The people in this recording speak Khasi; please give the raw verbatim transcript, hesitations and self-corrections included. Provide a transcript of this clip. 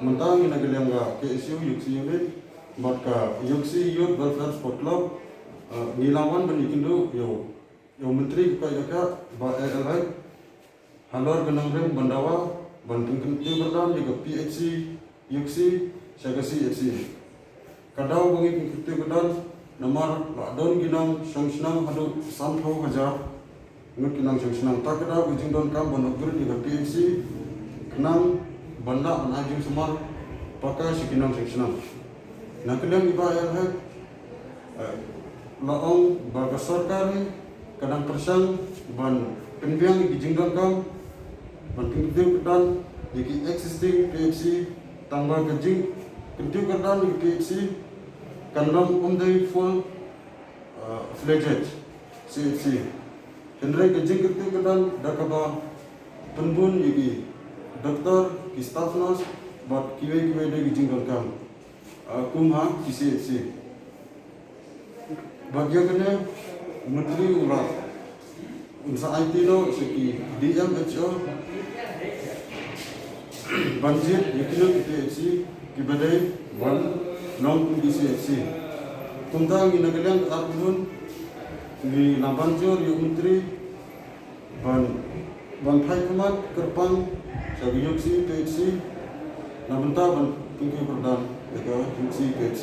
Mynta ngi na ka liang ka K S U Iooksi Unit bad ka Iooksi Youth Welfare Sport Club, eh, ngi la wan ban ïakynduh ïa u, ïa u Myntri ka koit ka khiah, Bah A L Hek, halor ka nongrim ban dawa ban pynkyntiew kyrdan ïa ka P H C Iooksi sha ka C H C. Ka daw ba ngi pynkyntiew kyrdan namar la don ki nongshong shnong haduh sanphew hajar ngut ki nongshong shnong. Ta ka daw ka jingdonkam ban upgrade ïa ka P H C khnang ban lah ban ai jingsumar paka sha ki nongshong shnong. Na ka liang i Bah A L Hek, eh, la ong ba ka sorkar ka dang pyrshang ban pynbiang ïa ki jingdonkam ban pynkyntiew kyrdan ïa ki existing P H C, tangba ka jingkyntiew kyrdan ïa ki P H C kan long ym dei full, uh, fledged C H C. Hynrei ka jingkyntiew kyrdan da kaba pynbun ïa ki doktor, ki staff nurse bad kiwei kiwei de ki jingdonkam, uh, kum ha ki C H C. Bad ïa kane u Myntri u la, un sa aiti noh sha ki D M H O ban jied ïa kine ki P H C kiba dei ban long kum ki C H C. Kumta ngi na ka liang ka Arphew Moon ngi la ban jur ïa u Myntri ban, ban phai khmat kyrpang sha ka Iooksi P H C na bynta ban pynkyntiew kyrdan ïa ka Iooksi P H C.